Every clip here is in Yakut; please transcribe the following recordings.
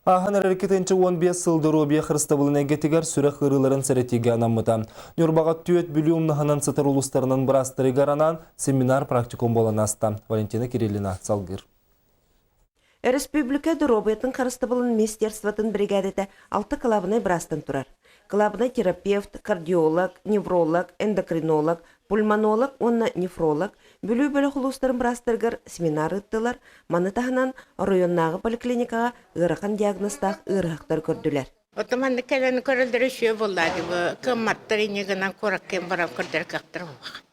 Ааһан эрэр 2015 сыл доруобуйа харыстабылын эйгэтигэр сүрэх ыарыыларын сэрэтиигэ анаммыта. Ньурбаҕа түөрт Бүлүү умнаһынан сытар улуустарынан быраастарыгар анаан семинар-практикум буолан ааста. Валентина Кириллина салгыыр. Өрөспүүбүлүкэ доруобуйатын харыстабылын министерствотын биригээдэтэ алта кылаабынай быраастан турар. Кылаабынай терапевт, кардиолог, невролог, эндокринолог, пульмонолог уонна нефролог Бүлүү бөлөх улуустарын быраастарыгар семинар ыыттылар, маны таһынан оройуоннааҕы поликлиникаҕа ыарахан диагнозтаах ыарыһахтары көрдүлэр. Оттон маннык кэлэн көрөллөрө үчүгэй буоллаа дии, кыамматтар инньэ гынан куоракка баран көрдөрө кыахтара суох.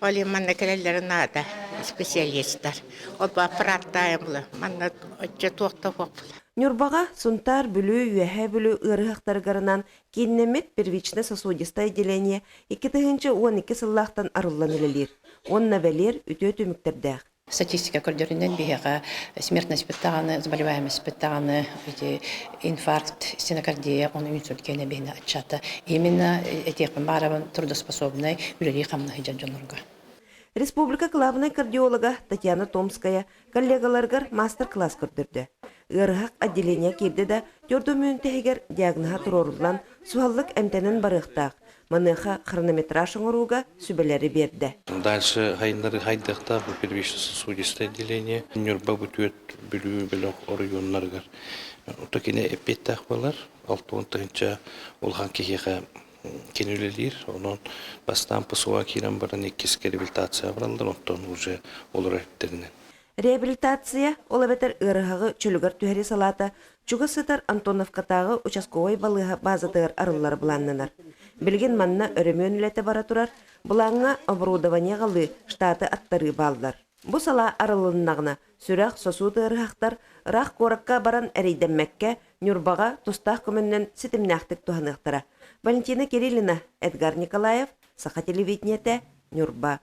Ол иһин манна кэлэллэрэ наада специалистар. Ол аппараттаайан була манна оччо туох да суох була. Ньурбаҕа Сунтаар, Бүлүү, Үөһээ Бүлүү ыарыһахтарыгарынан кииннэммит первичнай-сосудистай отделение 2012 сыллаахтан арыллан үлэлиир уонна бэлиэр үтүө түмүктэрдээх. Статистика көрдөрүнэн биһиэхэ смертность даҕаны, заболеваемость даҕаны, ити инфаркт, стенокардия, ону инсульт киэнэ биһиэнэ аччаата. Именно этиэхпин баарабын трудоспособнай үлэлии-хамнаһы дьон дьоннорго. Республика главнай кардиолога Татьяна Томская коллегаларыгар маастар-кылаас көрдөрдө. Ыарыһах отделение киирдэ да, төрдү иһигэр диагноһа туруоруллан, суһаллык эмтэнэн барыахтаах. Маныаха хронометраж оҥорууга сүбэлэри биэрдэ. Дальше хайыннары хайдахтаах бу первично-сосудистое отделение Ньурба бу түөрт Бүлүү бөлөх оройуоннарыгар ото кини эппиэттээх буолар. 60 тыһыынча улахан киһиэхэ кини үлэлиир. Онон бастаан ПСО киирэн баран иккис реабилитация бараллар, онтон уже олорор эрдэринэн. Реабилитация, ол эбэтэр ыарыһаҕы чөлүгэр түһэрии салаата чугас сытар Антоновкатааҕы участковай балыыһа баазатыгар арыллара былааннанар. Билигин манна өрөмүөн үлэтэ бара турар, былааҥҥа оборудование аҕалыы, штаты аттарыы бааллар. Бу салаа арылыннаҕына, сүрэх, сосуд ыарыһахтар ыраах куоракка баран эрэйдэммэккэ, Ньурбаҕа тустаах көмөннөн ситимнээхтик туһаныахтара. Валентина Кириллина, Эдгар Николаев, Саха телевидениетэ, Ньурба.